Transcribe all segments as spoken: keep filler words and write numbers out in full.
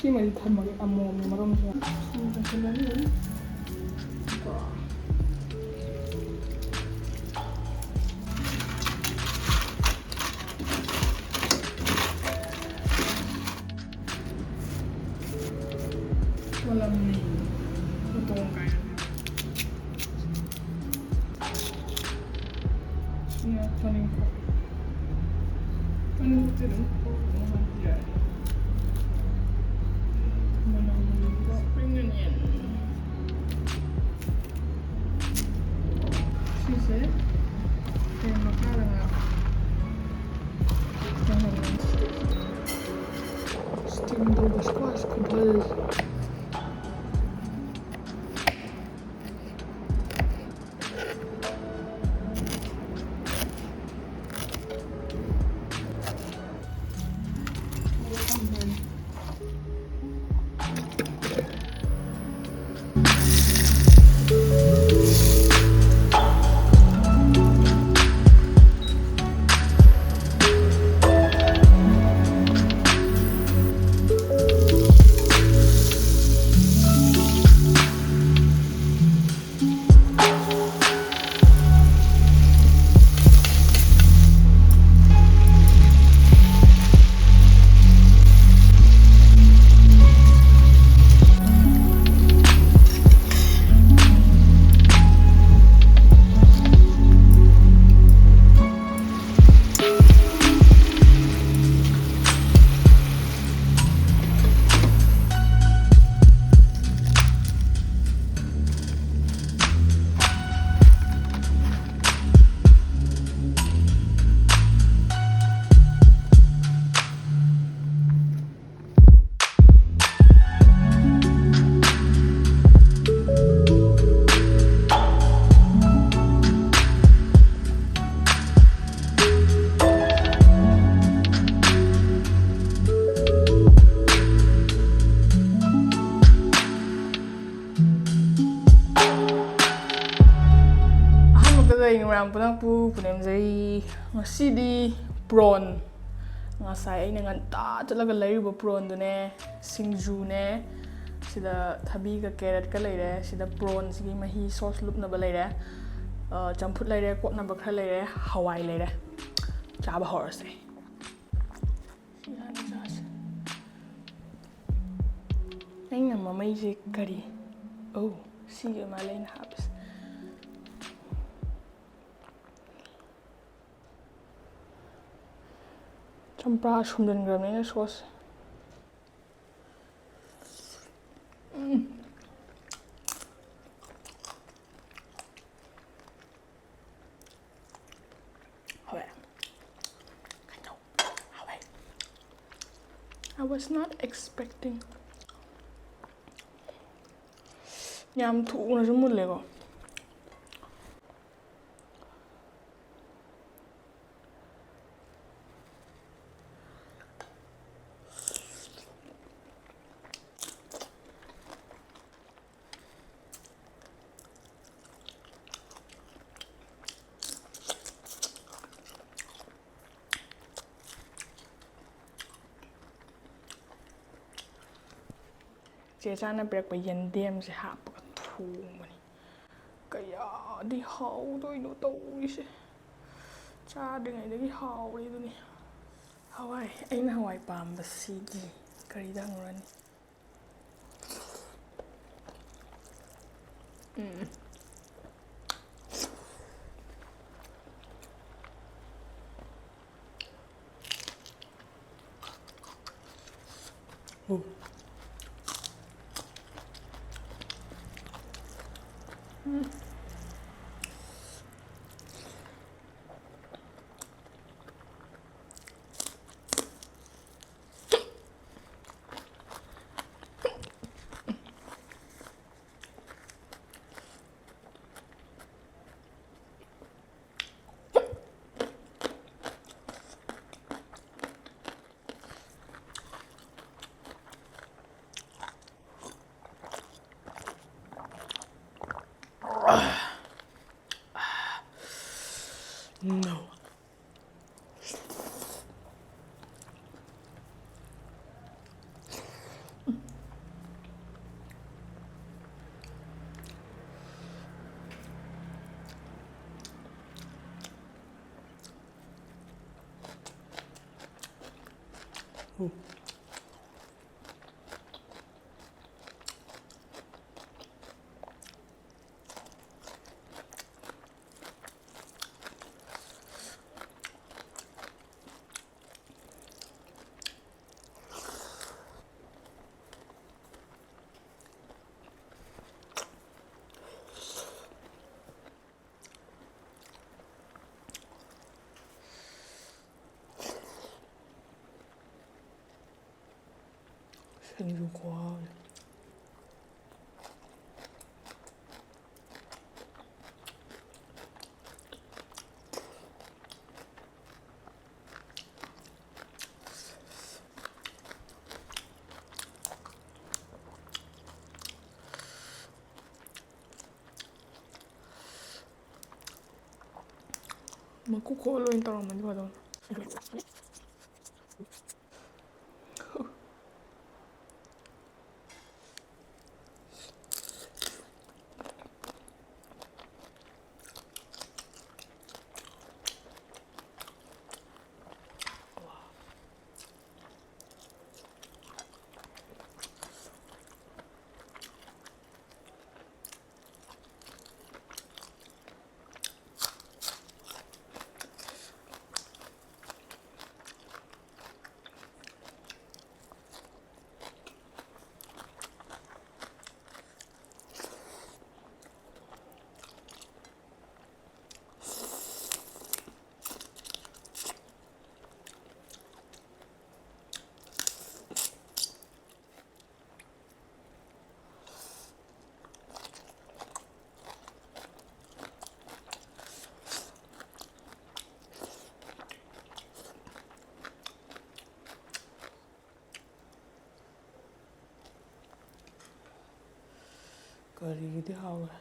ꯁꯤꯃꯗꯤ ꯊꯝꯃꯒꯦ, ꯑꯃꯣꯝꯒꯤ ꯃꯔꯨꯝꯁꯦ꯫ ꯁꯨꯝ ꯆꯪꯁꯤꯜꯂꯅꯤ꯫ ꯄꯣꯂꯝꯅꯤ꯫ ꯃꯇꯣꯡ ꯀꯥꯏꯅ꯫ ꯁꯤꯅ ꯇꯣꯅꯤꯡꯈꯣꯛ꯫ ꯇꯣꯅꯤꯡꯈꯣꯛꯇꯤ ꯑꯗꯨꯝ ꯊꯣꯛꯄꯅꯦ, ꯃꯥꯗꯤ ꯌꯥꯏ꯫ ꯃꯅꯝ ꯅꯝꯕ spring onion꯫ ꯁꯤꯁꯦ ꯐꯦꯟ ꯃꯈꯥꯗ ꯉꯥꯏꯍꯥꯛ ꯀꯪꯍꯜꯂꯅꯤ꯫ Steam ꯇꯧꯕ squash ꯈꯨꯐꯖꯁꯦ꯫ ꯑꯍꯥꯟꯕꯗ ꯂꯩ ꯃꯌꯥꯝ ꯄꯨꯝꯅꯃꯛꯄꯨ ꯄꯨꯅꯦꯝꯖꯩ꯫ ꯉꯁꯤꯗꯤ prawn, ꯉꯁꯥꯏ ꯑꯩꯅ ꯉꯟꯇꯥ ꯆꯠꯂꯒ ꯂꯩꯔꯨꯕ ꯄ꯭ꯔꯣꯟꯗꯨꯅꯦ, ꯁꯤꯡꯖꯨꯅꯦ, ꯁꯤꯗ ꯊꯕꯤꯒ ꯀꯦꯔꯠꯀ ꯂꯩꯔꯦ, ꯁꯤꯗ ꯄ꯭ꯔꯣꯟꯁꯤꯒꯤ ꯃꯍꯤ ꯁꯣꯁ ꯂꯨꯞꯅꯕ ꯂꯩꯔꯦ, ꯑ, ꯆꯝꯐꯨꯠ ꯂꯩꯔꯦ, ꯀꯣꯠꯅꯕ ꯈꯔ ꯂꯩꯔꯦ, ꯍꯋꯥꯏ ꯂꯩꯔꯦ꯫ ꯆꯥꯕ ꯍꯧꯔꯁꯦ꯫ ꯁꯤ ꯍꯥꯟꯅ ꯆꯥꯁꯦ꯫ ꯑꯩꯅ ꯃꯃꯩꯁꯦ ꯀꯔꯤ? ꯑꯧ, ꯁꯤꯒꯤ ꯃꯥꯜꯂꯦ ꯑꯩꯅ ꯍꯥꯞꯄꯤꯁꯦ꯫ ꯆꯝꯄ꯭ꯔꯥ ꯁꯨꯝꯖꯤꯟꯈ꯭ꯔꯕꯅꯤꯅ ꯁꯣꯁꯁꯦ꯫ ꯎꯝ꯫ ꯍꯣꯏ꯫ ꯀꯩꯅꯣ? ꯍꯥꯎꯋꯦ꯫ I was not expecting. ꯌꯥꯝ ꯊꯨꯅꯁꯨ ꯃꯨꯜꯂꯦꯀꯣ꯫ ꯆꯦꯆꯥꯅ ꯄꯤꯔꯛꯄ ꯌꯦꯟꯗꯦꯝꯁꯦ ꯍꯥꯞꯄꯒ ꯊꯣꯡꯕꯅꯤ꯫ ꯀꯌꯥꯗꯤ ꯍꯥꯎꯗꯣꯏꯅꯣ ꯇꯧꯔꯤꯁꯦ꯫ ꯆꯥꯗ꯭ꯔꯤꯉꯩꯗꯒꯤ ꯍꯥꯎꯔꯦ ꯑꯗꯨꯅꯤ꯫ ꯍꯋꯥꯏ, ꯑꯩꯅ ꯍꯋꯥꯏ ꯄꯥꯝꯕꯁꯤꯗꯤ ꯀꯔꯤꯗ ꯍꯪꯉꯨꯔꯅꯤ? ꯎꯝ꯫ ꯎꯝ꯫ No. ꯎꯝ꯫ ꯁꯤꯡꯖꯨ ꯈꯨꯍꯥꯎꯁꯦ꯫ ꯃꯀꯨ ꯈꯣꯛꯑ ꯂꯣꯏ ꯇꯧꯔꯝꯃꯗꯤ ꯐꯗꯧꯅꯤ꯫ ꯀꯔꯤꯒꯤꯗꯤ ꯍꯥꯎꯔꯦ꯫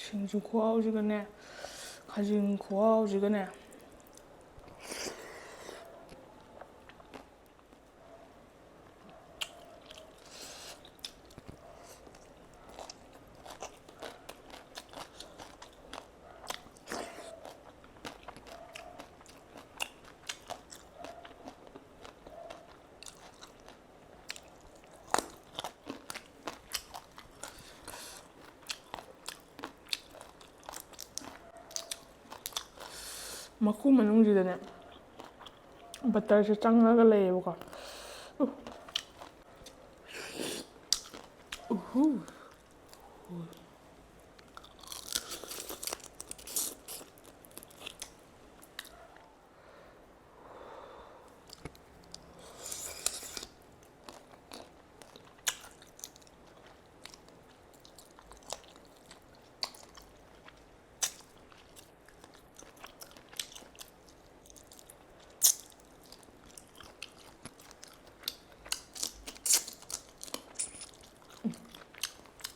ꯁꯤꯡꯖꯨ ꯈꯨꯍꯥꯎꯁꯤꯒꯅꯦ, ꯈꯥꯖꯤꯡ ꯈꯨꯍꯥꯎꯁꯤꯒꯅꯦ꯫ ꯃꯀꯨ ꯃꯅꯨꯡꯁꯤꯗꯅꯦ ꯕꯇꯔꯁꯦ ꯆꯪꯉꯒ ꯂꯩꯌꯦꯕꯀꯣ꯫ ꯎ꯫ ꯎꯍꯨ꯫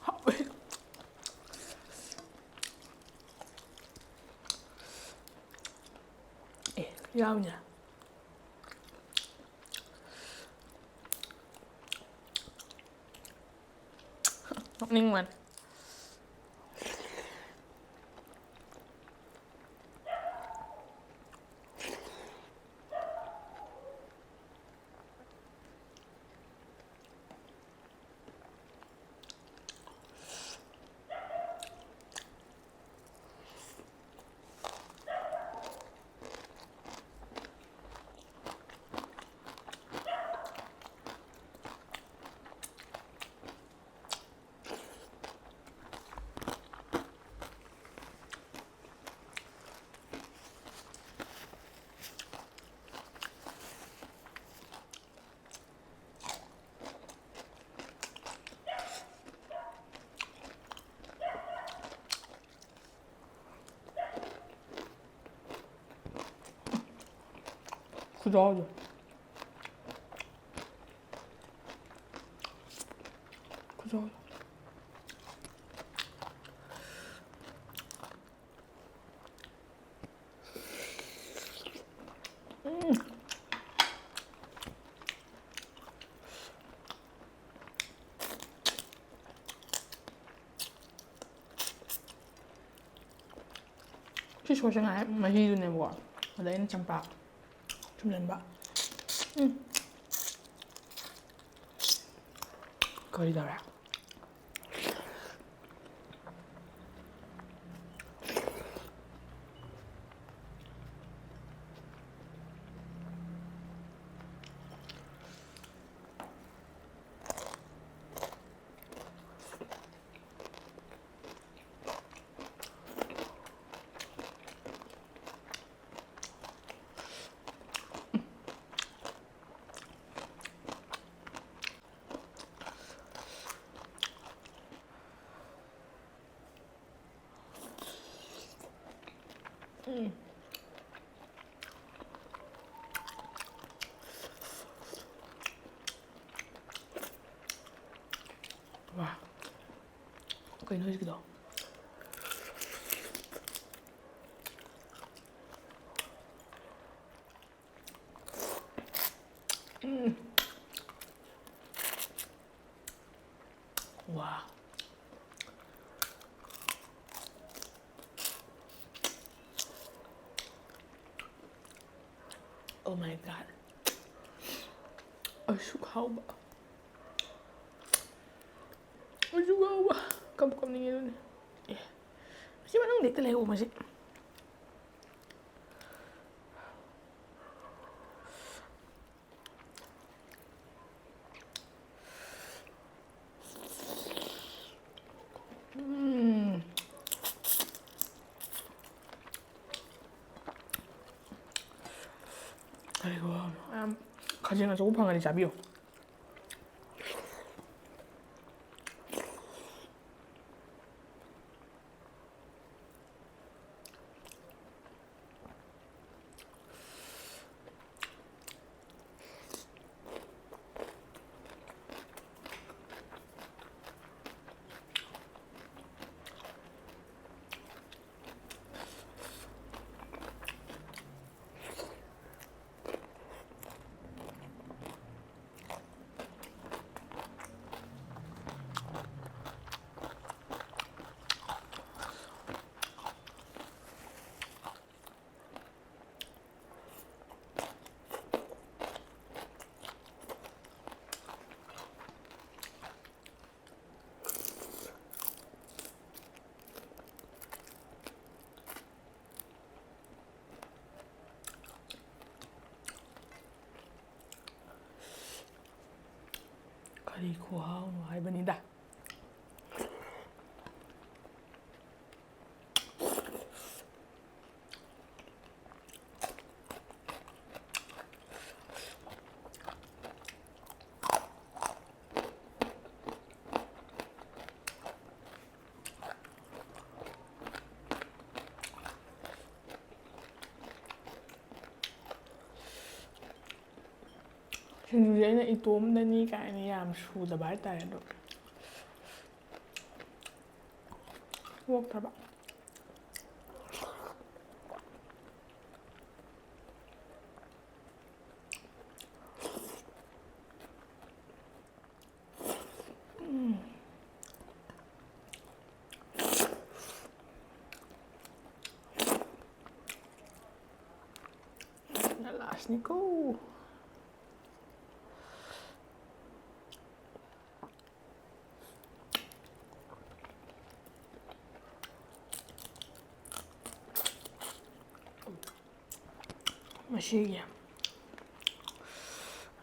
ꯍꯥꯎꯋꯦ꯫ ꯑꯦ, ꯌꯥꯎꯅꯦ꯫ ꯅꯣꯛꯅꯤꯡꯕꯅꯦ꯫ ꯈꯨꯆꯥꯎꯗꯣ꯫ ꯈꯨꯆꯥꯎꯗꯣ꯫ ꯁꯤ ꯁꯣꯁ ꯉꯥꯏ ꯃꯍꯤꯗꯨꯅꯦꯕꯀꯣ, ꯑꯗ ꯑꯩꯅ ꯆꯝꯄ꯭ꯔꯥ ꯁꯨꯝꯖꯟꯕ꯫ ꯎꯝ꯫ ꯀꯔꯤ ꯇꯧꯔꯦ? ꯎꯝ꯫ ꯋꯥ꯫ ꯀꯩꯅꯣ ꯍꯧꯖꯤꯛꯀꯤꯗꯣ? ꯎꯝ꯫ ꯋꯥ꯫ Oh my God. ꯑꯁꯨꯛ ꯍꯥꯎꯕ꯫ ꯑꯁꯨꯛ ꯍꯥꯎꯕ꯫ ꯀꯞꯄꯨ ꯀꯞꯅꯤꯡꯉꯦ ꯑꯗꯨꯅꯤ꯫ ꯑꯦ꯫ ꯃꯁꯤ ꯃꯅꯨꯡꯗ ꯍꯦꯛꯇ ꯂꯩꯍꯧꯕ ꯃꯁꯤ꯫ ꯎꯝ꯫ ꯑꯩꯒꯣ꯫ ꯃꯌꯥꯝ ꯈꯖꯤꯡ ꯑꯆꯧꯕ ꯐꯪꯉꯗꯤ ꯆꯥꯕꯤꯌꯨ꯫ ꯀꯩ ꯈꯨꯍꯥꯎꯅꯣ ꯍꯥꯏꯕꯅꯤꯗ꯫ ꯁꯤꯡꯖꯨꯁꯦ ꯑꯩꯅ ꯏꯇꯣꯝꯗꯅꯤ ꯀꯥꯏꯅ ꯌꯥꯝ ꯁꯨꯗꯕ ꯍꯥꯏꯇꯥꯔꯦ꯫ ꯑꯗꯣ ꯑꯣꯛꯇ꯭ꯔꯕ꯫ ꯂꯥꯁꯅꯤꯀꯣ꯫ ꯃꯁꯤꯒꯤ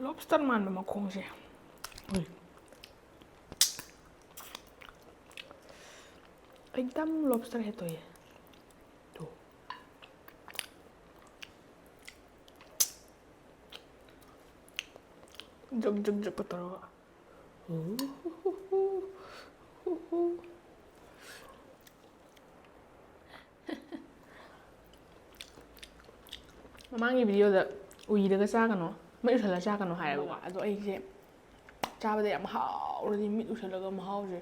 lobster ꯃꯥꯟꯕ ꯃꯈꯣꯡꯁꯦ꯫ ꯎꯏ꯫ एकदम lobster है तो ये। ꯇꯨ꯫ ꯖꯛ ꯖꯛ ꯖꯛꯀ ꯇꯧꯔꯒ꯫ ꯃꯃꯥꯡꯒꯤ videoꯗ ꯎꯏꯔꯒ ꯆꯥꯒꯅꯣ, ꯃꯤꯠ ꯎꯏꯁꯜꯂꯒ ꯆꯥꯒꯅꯣ ꯍꯥꯏꯌꯦꯕꯀꯣ꯫ ꯑꯗꯣ ꯑꯩꯁꯦ ꯆꯥꯕꯗ ꯌꯥꯝ ꯍꯥꯎꯔꯗꯤ ꯃꯤꯠ ꯎꯏꯁꯜꯂꯒ ꯃꯍꯥꯎꯁꯦ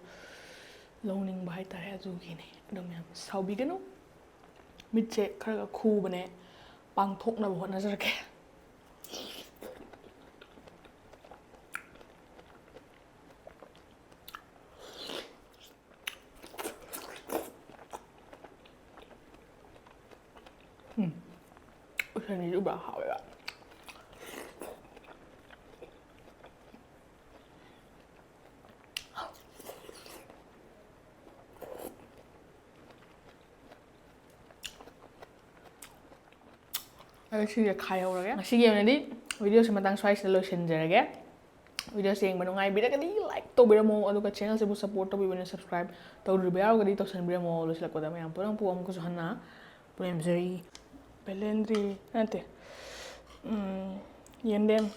ꯂꯧꯅꯤꯡꯕ ꯍꯥꯏꯇꯥꯔꯦ꯫ ꯑꯗꯨꯒꯤꯅꯦ꯫ ꯑꯗꯣ ꯃꯌꯥꯝ ꯁꯥꯎꯕꯤꯒꯅꯨ꯫ ꯃꯤꯠꯁꯦ ꯈꯔꯒ ꯈꯨꯕꯅꯦ꯫ ꯄꯥꯡꯊꯣꯛꯅꯕ ꯍꯣꯠꯅꯖꯔꯛꯀꯦ꯫ ꯎꯝ꯫ ꯎꯁꯣꯏ ꯃꯤꯁꯨ ꯎꯕ ꯍꯥꯎꯋꯦꯕ꯫ ꯑꯗꯣ ꯁꯤꯁꯦ ꯈꯥꯏꯍꯧꯔꯒꯦ꯫ ꯉꯁꯤꯒꯤ ꯑꯣꯏꯅꯗꯤ videoꯁꯦ ꯃꯇꯥꯡ ꯁ꯭ꯋꯥꯏꯁꯤꯗ ꯂꯣꯏꯁꯤꯟꯖꯔꯒꯦ꯫ Videoꯁꯦ ꯌꯦꯡꯕ ꯅꯨꯡꯉꯥꯏꯕꯤꯔꯒꯗꯤ like ꯇꯧꯕꯤꯔꯝꯃꯣ, ꯑꯗꯨꯒ channelꯁꯤꯕꯨ support ꯇꯧꯕꯤꯕꯅ subscribe ꯇꯧꯗ꯭ꯔꯤꯕ ꯌꯥꯎꯔꯒꯗꯤ ꯇꯧꯁꯟꯕꯤꯔꯝꯃꯣ꯫ ꯂꯣꯏꯁꯤꯜꯂꯛꯄꯗ ꯃꯌꯥꯝ ꯄꯨꯝꯅꯃꯛꯄꯨ ꯑꯃꯨꯛꯀꯁꯨ ꯍꯟꯅ ꯄꯨꯅꯦꯝꯖꯔꯤ꯫ ꯕꯦꯂꯦꯟꯗ꯭ꯔꯤ ꯅꯠꯇꯦ, ꯎꯝ, ꯌꯦꯟꯗꯦꯝ꯫